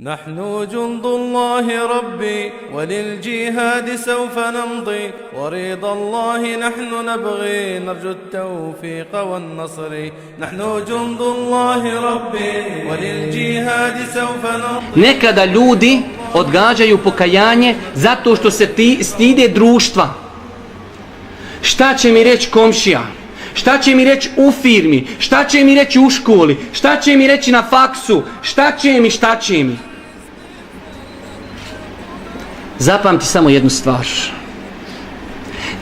نحن جند الله ربي وللجهاد سوف نمضي ورضا الله نحن نبغي نرجو التوفيق والنصر نحن جند الله ربي وللجهاد سوف نمضي. Nekada ljudi odgađaju pokajanje zato što se stide društva. Šta će mi reći komšija? Šta će mi reći u firmi? Šta će mi reći u školi? Šta će mi reći na faksu? Šta će mi? Zapamti samo jednu stvar.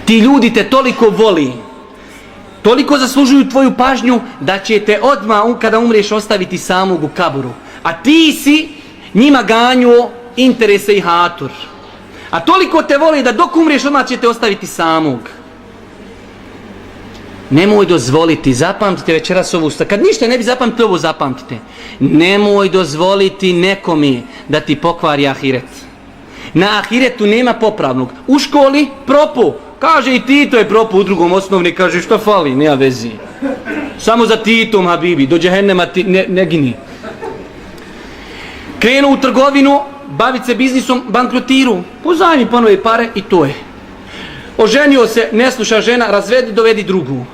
Ti ljudi te toliko voli, toliko zaslužuju tvoju pažnju da će te odmah kada umreš ostaviti samog u kaburu. A ti si njima ganjuo interese i hatur. A toliko te voli da dok umreš odmah će te ostaviti samog. Nemoj dozvoliti, zapamtite večeras ovu stvar. Kad ništa ne bi zapamtili, ovo zapamtite. Nemoj dozvoliti nekome da ti pokvari ahiret. Na ahiretu nema popravnog. U školi propu. Kaže i Tito je propu u drugom osnovni. Kaže što fali, nema vezi. Samo za Titom, habibi. Do džehennema ti ne gini. Krenu u trgovinu, bavit se biznisom, bankrotiru. Pozajmi ponove pare i to je. Oženio se, ne sluša žena, razvedi, dovedi drugu.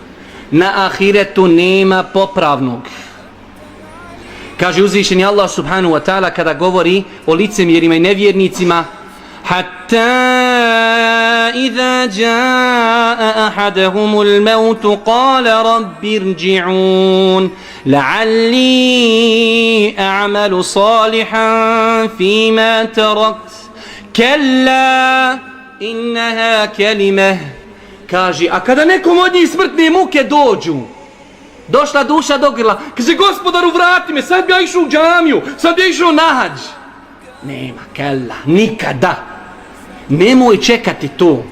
Na ahiretu nema popravnog. Kaže uzvišeni Allah subhanahu wa ta'ala kada govori o licemjerima i nevjernicima: Hatta idha jaa ahadahumul mautu qala rabbi irji'un la'alli a'malu salihan fima tarakt kalla innaha kalimah. Kaže, a kada nekom od njih smrtne muke dođu, došla duša do grla, kaže, gospodaru vrati me, sad bi ja išao u džamiju, sad bi ja išao na hadž. Nema, kella, nikada. Nemoj čekati to.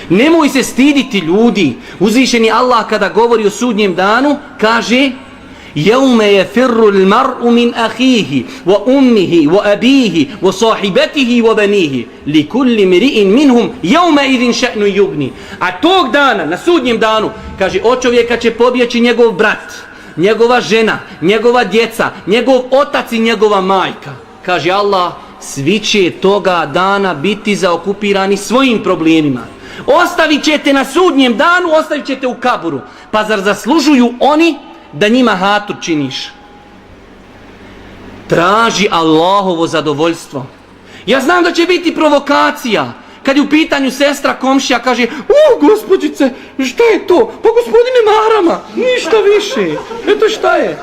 Nemoj se stiditi ljudi. Uzvišeni Allah kada govori o sudnjem danu, kaže: Jevme je firru l'mar'u min ahihi, wa ummihi, wa abihi, wa sahibetihi, wa banihi. Li kulli miri'in minhum, jevme idin še'nu jugni. A tog dana, na sudnjem danu, kaže, od čovjeka će pobjeći njegov brat, njegova žena, njegova djeca, njegov otac i njegova majka. Kaže Allah, svi će toga dana biti zaokupirani svojim problemima. Ostavit ćete na sudnjem danu, ostavit ćete u kaburu. Pa zar zaslužuju oni da njima hatur činiš? Traži Allahovo zadovoljstvo. Ja znam da će biti provokacija. Kad je u pitanju sestra komšija, kaže: gospođice, šta je to? Pa gospodine Marama, ništa više. Eto šta je.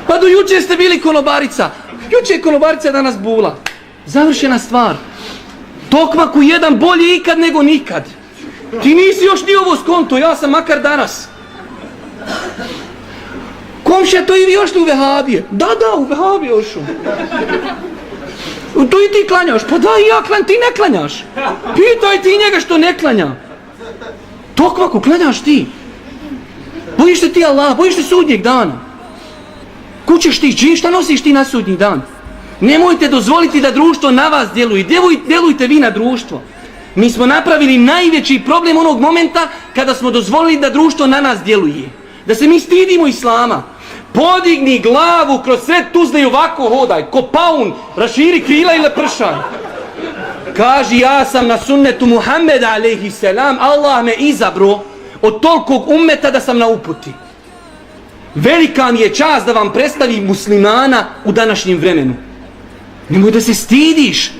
Pa do juče ste bili konobarica. Juče je konobarica, danas bula. Završena stvar. Tokmaku jedan bolje ikad nego nikad. Ti nisi još ni ovo skonto, ja sam makar danas. Komšija, to i vi još li u vehabije? Da, u vehabije još. To i ti klanjaš? Pa da, i ja klanjam, ti ne klanjaš. Pitaj ti njega što ne klanja. Tokmaku, klanjaš ti. Bojiš se ti Allah, bojiš se sudnjeg dana. Kućeš ti, šta nosiš ti na sudnji dan? Nemojte dozvoliti da društvo na vas djeluje. Djelujte vi na društvo. Mi smo napravili najveći problem onog momenta kada smo dozvolili da društvo na nas djeluje. Da se mi stidimo Islama. Podigni glavu kroz sred Tuzle i ovako hodaj. Ko paun, raširi krila i lepršaj. Kaži, ja sam na sunnetu Muhammeda alejhi selam. Allah me izabro od tolikog ummeta da sam na uputi. Velika mi je čast da vam predstavim muslimana u današnjem vremenu. Nemoj da se stidiš.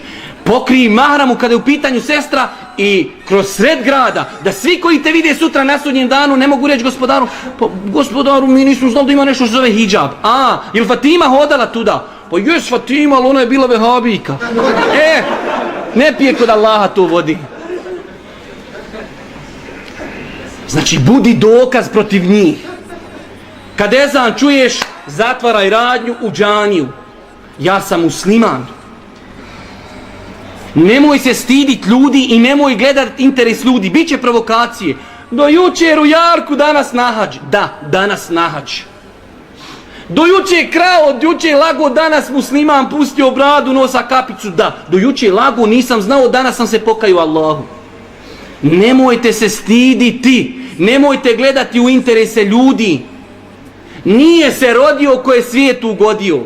Pokrij mahramu kada je u pitanju sestra i kroz sred grada, da svi koji te vide sutra na sudnjem danu ne mogu reći gospodaru: pa gospodaru, mi nismo znali da ima nešto što zove hidžab. Jel Fatima hodala tuda? Pa jes Fatima, ali ona je bila vehabijka. Ne pije kod Allaha to vodi. Znači, budi dokaz protiv njih. Kad ezan čuješ, zatvaraj radnju u džaniju. Ja sam musliman. Nemoj se stiditi ljudi i nemoj gledati interes ljudi. Biće provokacije. Do jučer u jarku, danas na hadž. Da, danas na hadž. Do jučer krao, od jučer lago, danas musliman pustio bradu, nosa kapicu. Da, do jučer lago, nisam znao, danas sam se pokajao Allahu. Nemojte se stiditi. Nemojte gledati u interese ljudi. Nije se rodio ko je svijetu ugodio.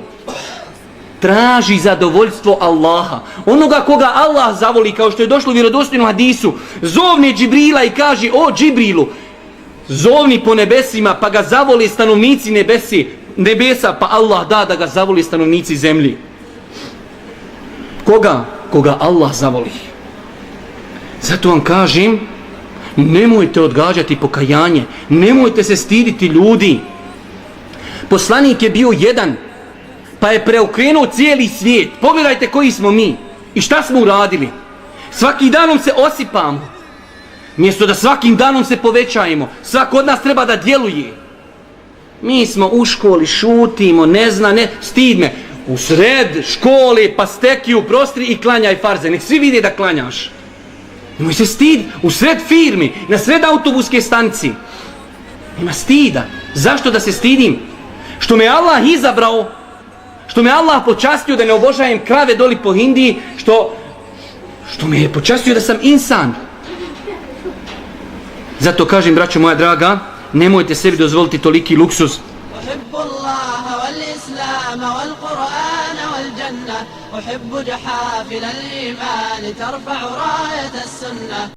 traži zadovoljstvo Allaha. Onoga koga Allah zavoli, kao što je došlo u vjerodostojnom hadisu, zovne Džibrila i kaže: o Džibrilu, zovni po nebesima, pa ga zavoli stanovnici nebesa, pa Allah da ga zavoli stanovnici zemlji. Koga Allah zavoli. Zato vam kažem, nemojte odgađati pokajanje, nemojte se stiditi ljudi. Poslanik je bio jedan, pa je preokrenuo cijeli svijet. Pogledajte koji smo mi i šta smo uradili. Svakim danom se osipamo, mjesto da svakim danom se povećajemo. Svako od nas treba da djeluje. Mi smo u školi, šutimo, stid me. U sred škole pa steki u prostri i klanjaj farze. Nek svi vide da klanjaš. Nemoj se stid u sred firmi, na sred autobuske stanici. Nema stida. Zašto da se stidim? Što me Allah izabrao, što me Allah počastio da ne obožajem krave doli po Indiji, što me je počastio da sam insan. Zato kažem, braćo moja draga, nemojte sebi dozvoliti toliki luksuz. أحب جحافل الإيمان ترفع راية السنة